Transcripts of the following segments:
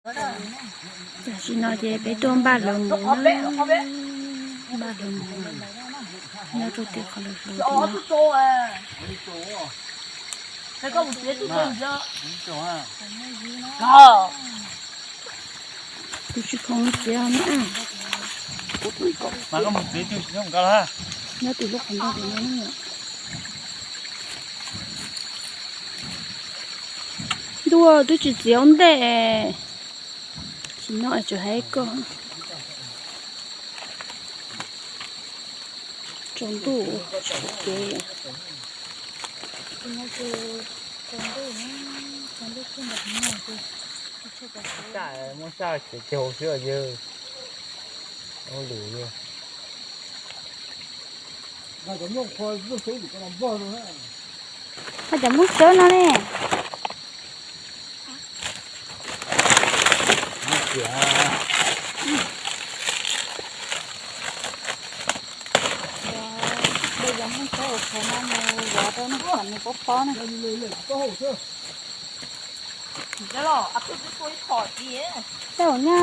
Tam sim no ces peb tuaj npaj hlawv mus na, npaj hlawv mus nyob rau tim qhov lawv hlawv tim no. Tus tsis khoom txiav na. Nyob tim lub qhov ncauj tim no na. Ntuj, twb tsis txiav ua ntej. Tsis noj es tsuas hais koj. Tsaus ntuj tsis pom kev. Muab saj ces hauv xwb yawg. Ua lwm yawg. Haj cov muab tsawb no ne. Peb cov muab tsawb ua qhov no mus vov rau nws kom nws pob pob na. Tau na,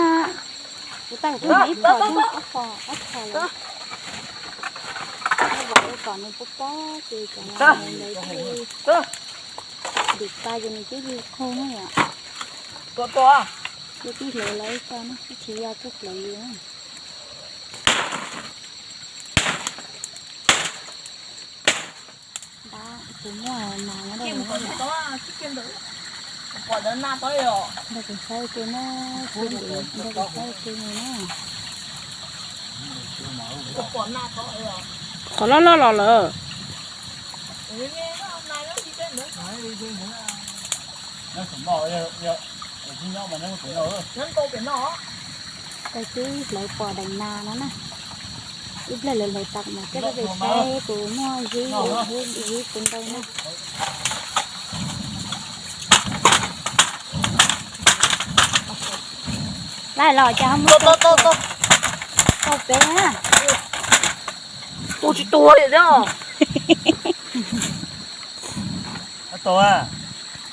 kuv tau kuv ib phom, ob phom, ob phom lawm. Vov rau kom nws pob pob ces cov ntawd thiaj li dim tas ces nws thiaj li qhau na yom. Ces tib hlawv lawv ib co na, ib txhia yog tib hlawv li na. Npab, tus muaj nas nyob rau ntawd. Nrog kuv saib ke na, nrog kuv saib ke mus na. Qhov loj loj los lawm. Tau tib hlawv pom daim nas no na. Ib pliag lawv hlawv tas mas coj peb saib tus muaj zib, zib tus ntau na. Laij los cas ho muaj tau peb na. Tua tsis tua li thiab.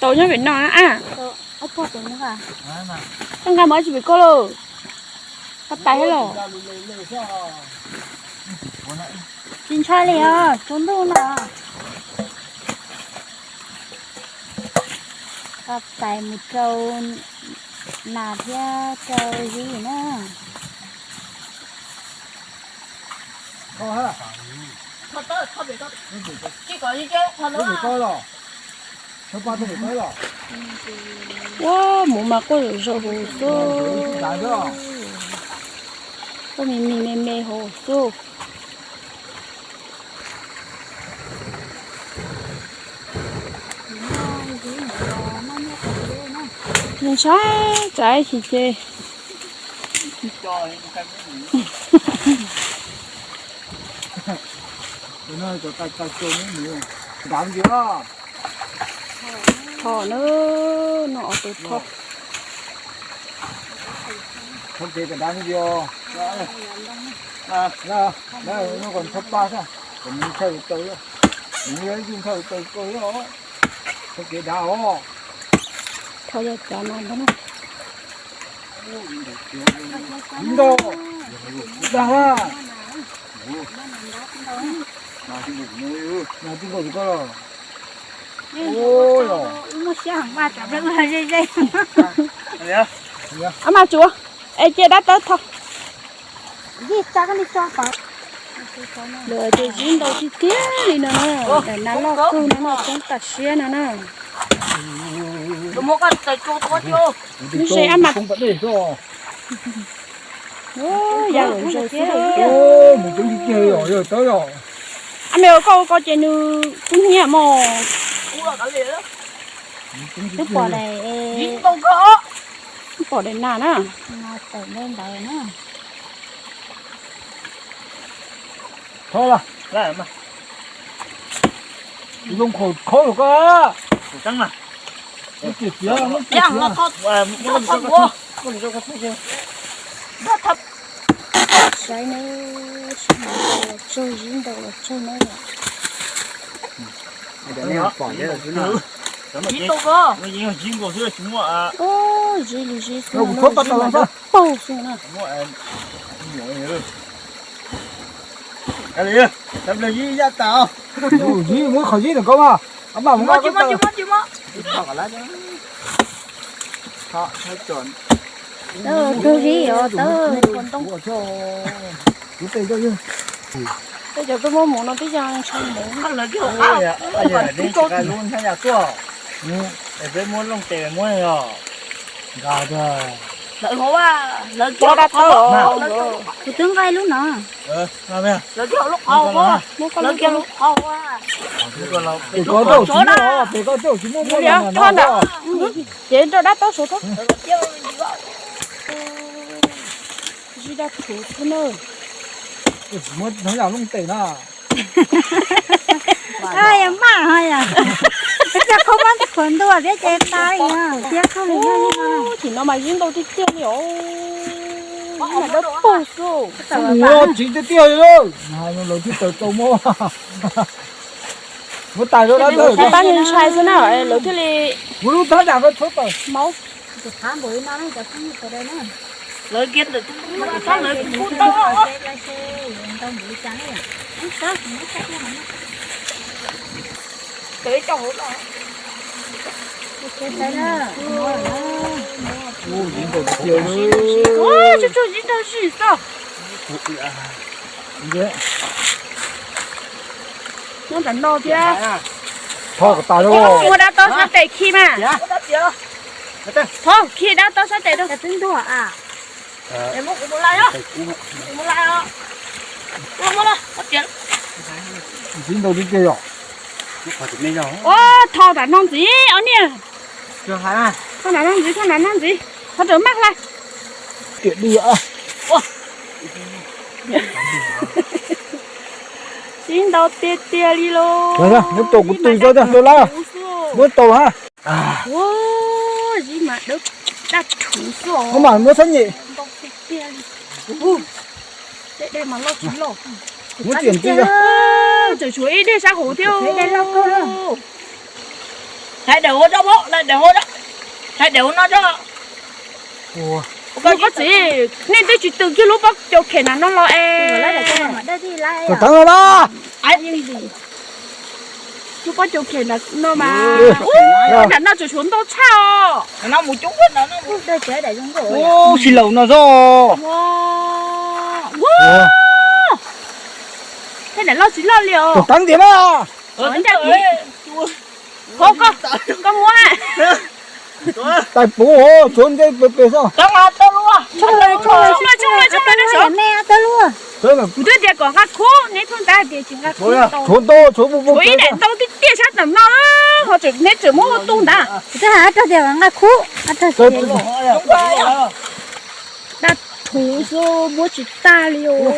Tau nyob pem no na. Koj nqa mus tsis pem koj lauj. Qab tais thiab los. Tsis ntshai li os, tsaus ntuj no. Qab tais mus rau nas thiab rau zib na. Ua, mus mas quaj zom zaws hauv xwb. Quaj me me me me hauv xwb. Ntshai tsam ib chim ces Thom na, no ob tug thom. Thom kev kom dav ntsis os. Lawv no kom thom paj xwb, kom mus ntshaw taw, mus ib ntsis ntshaw taw kawg os. Thom kev dav os. Thom yog cov no ntag na. Ntau, dag na. Nas tsis nkaum koj los. Ua los. Muaj siab heev mas tsam pliag ua ze ze. Ab mas tsuav, es cia dab tawb thom. Lawv ces zib ntau tiag tiag li no na, daim nas loj kawg no na, coob tas siab no na. Neb saib ab mas. Ya lawm zaus xwb. Ab me, koj ua ko ces nws kub hnyiab mos. Twb pom daim, twb pom daim nas na. Tawm ntawd na. Zoo khaum khaub koj. Saib na, saib ntau los tsawg, zib ntau los tsawg na. Ub, Zib li zib xwb, kuv txhob tau tau los paug xwb na. Zib muab qhov zib ntawm koj mas, ab mam mus. Tau zib os, tau. Tej cov tuaj muab mus no twb yog ntshai mus. Peb muab looj tes muab os. Nkag, lawv hauv, lawv kiag lub qhov, kuv twb nqa lub no. Lawv kiag lub qhov, lawv kiag lub qhov. Pem ko tsis muaj, pem ko tsis muaj, muab no ntag. Ces nrog dab taub saud. Zib dab thuv xwb na. Muab hnov yam looj tes na. Yog maj ho yom. Peb cov khaub mab khuav ntuag thiab ces tas li thiab khaub li no. Tsim no mas zib ntau tiag tiag li os. Dawb paug xwb. Ua tsis tiag tiag li lawm. Lawv twb tawm tau muab, muab tais rau dab tawm. Tab ntshai xwb na, lawv thiaj li ua lub thab dam ko txhob tawm. Lawv kiag ntawm tus lawv kuj tau. Tsuj tsuj zib nrog zis xwb. Nyob ntawm no thiab. Thov kom tas, muab dab taub sab tes khi mas. Thov khi dab taub sab tes rau. Twb ntuag a. Zib ntau tiag tiag yom. Ua, thov tam no ntxiv os niam. Thov tam no ntxiv, thov tam no ntxiv. Thov raws maj hlais. Tiam dub. Zib ntau tiag tiag li lauj. Muab tau kuv tw tso, muab tau ha. Ua, zib mas dawb daj thuv xwb os. Muab mas muab txhob nyem. Ntau tiag tiag li. Dej dej mas loj tsis loj. Muab txiam ntxiv. Tseem tshuav ib dej sab hauv thiab. Hlais daim hauv tso, hlais daim hauv tso, hlais daim hauv no tso. Koj txiv, nej twb tsis tw kiag lub pob cau khem na no los es. Kom tag los mas. Lub pob cau khem no mas. Ua, nram no tseem tshuav ntau tshaj os. Ua, si laus no zoj. Tej daim loj tsis loj li os. Kom tag ntxiv mas. Hov koj, koj muab. Tais puv os, tshuav ntse pes pes xwb. Kuv twb tias kom nqa khub, neb pheej ntag tias tsis nqa khub. Tshuav ntau, tshuav mus mus. Ib daim ntau tiag tiag sab tam no, ho tseem neb tseem muab ua tu ntag. Kuv twb hais rau tias kom nqa khub. Dab thuv xwb muab tsis tag li os.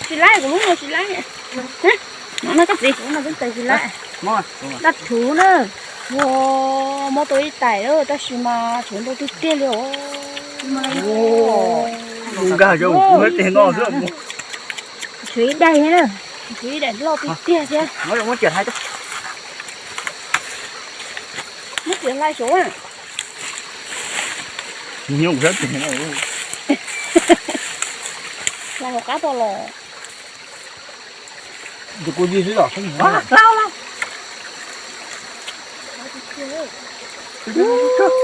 Tsis laib, kuv lub no tsis laib. No no koj txiv, dab thuv na. Mob tau ib tais tab sis mas tshuav ntau tiag tiag li os. Nkag rau kuv tes no xwb. Tshuav ib daim thiab na, tshuav ib daim loj tiag tiag thiab. Muab txiav hlais saud. Hlais hauv qab tau los.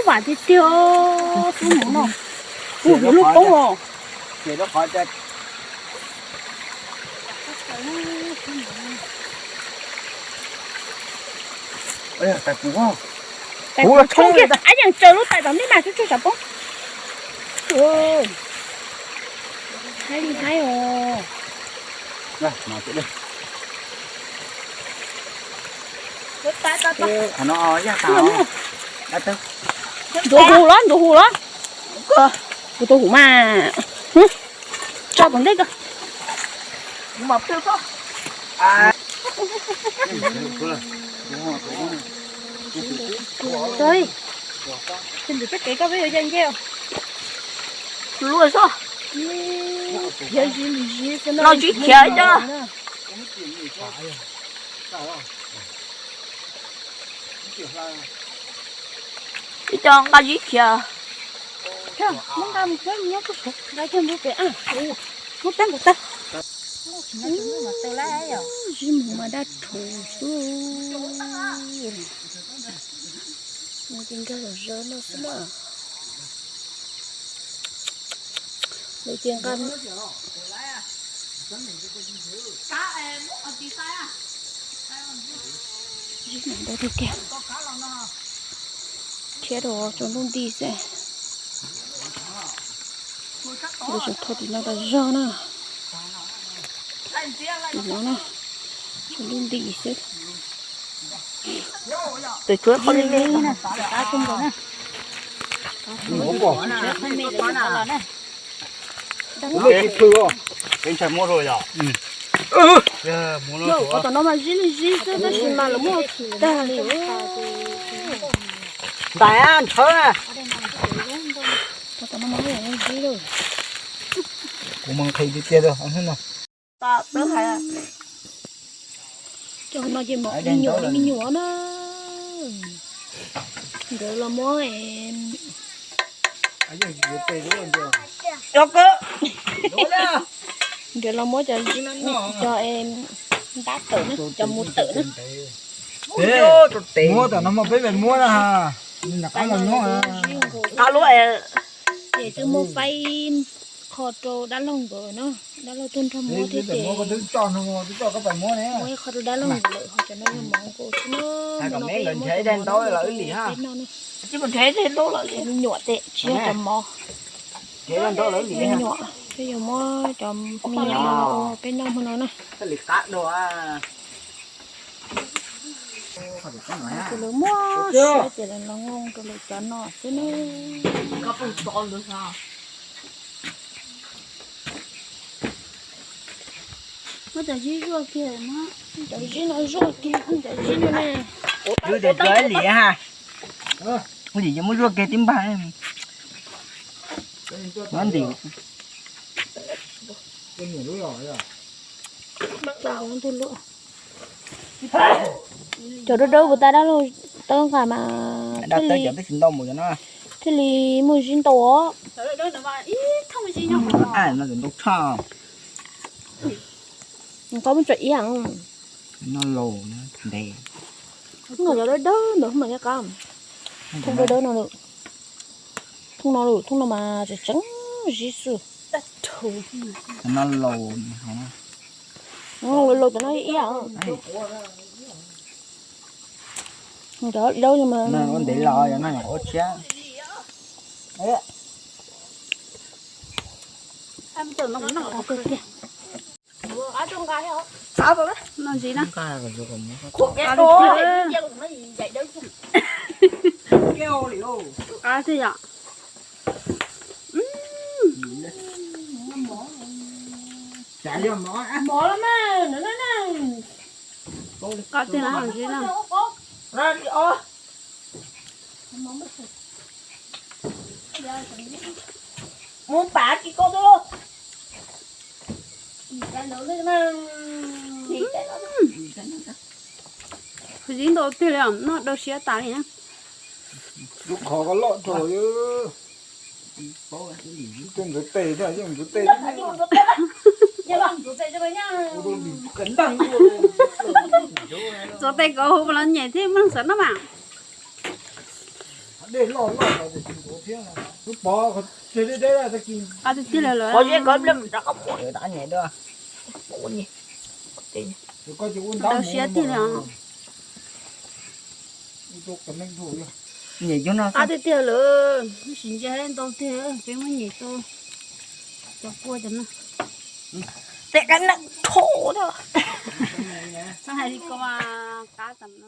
Vam tiag tiag, xub mus no. Ub, yuav lub poob os. Tais kuv tshoob kiag, ab yeej tsaws lub tais tom ntej mas tsuj tsuag tsam poob. Haib li haib os. Ntuav huv los, ntuav huv los. Kuv tus huv mas. Tso tom ntej ko. Tus ntawm peb kev koj peb yuav ya nce os. Luaj zog. Los zib khiav cov. Ib co nqa zib khiav. Muab nqa mus tsuab nyob kuj suav nqa kiag mus pem a. Muab tab nkaus tag. Zib mus mas dab rhuv xwb. Nws ces nkag los zaws no xwb na. Lawv ces nqa ntau tiag kiag, thiab rau tsaus ntuj nti xwb. Lawv tseem thau tim no tas zog na. Tim no na, tsaus ntuj nti xwb. Tus tshuab qhov me me na, qab tshaj nkaus na. Tshuab qhov me me los na. Ua ntshai muab rau yom. Yog, tom no mas zib li zib xwb tab sis mas lawv muab tag li. Ntais nthawv na. Tom no mas zib li. Kuv mas nqhis tiag tiag. Cov no ces me nyuam li me nyuam na. Nkawd los muab, nkawd los muab cov, cov ntab tawm na, cov mus tawm na. Muab tam no mas peb pem muab na ha. Nws nram qab los nyob. Qab lub es ces twb muab faib qho rau dab laug nkawd no, dab laug tuaj nrog muab thiab ces muab ib qho rau dab laug nkawd lawm, ho cov no yog mov nkaus xwb na. Kom me nkawd nrhiav ib daig ntaub lawv ib lim ha. Tsis nrhiav ib daig ntaub lawv li, me nyuam tes tsis yog cov mov. Me nyuam, peb yuav muab cov me nyuam no ua peb noj hmo no na. Ces lawv muab siab ces lawv los nqa rau lawv cov no xwb na. Muab cov zib zuaj kiag, cov zib no zuaj kiag, cov zib no ne. Ua ib lim ha. Ua lim ces muab zuaj kiag tib npag. Ntim. Cov dawb dawb puas tas dab laug tawb nqa mas thiaj li, thiaj li muaj zib ntau os. Koj muab tso iab. No laus ntev. Cov dawb dawb ntawd mas yog qab. Thooj dawb dawb no lawm. Thooj no lawm, thooj no mas tseem tseem zib xwb. No laus, laus cov no iab. Cov dawb mas ua ntev los yog no ua tshiab. Qab tau, no ntsis na. Qab tiag yom. Qab tiag na, ntsis na. Mus pav kis koj tuaj. Zib ntau tiag li, noj dawb siab tas li na. Lub qhov ko loj rau, yeej ntxuav tes, yeej ntxuav tes. Ntxuav tes kom hu los nyem thiab muaj xav noj mas. Qab tiag tiag li lawm. Dawb siab tiag li. Qab tiag tiag lawm, sim ntsia ntau tiag, peb muab nyem tau cov kua cov no. Tes qab neeg tho. Txhob hais li ko mas qab tam no.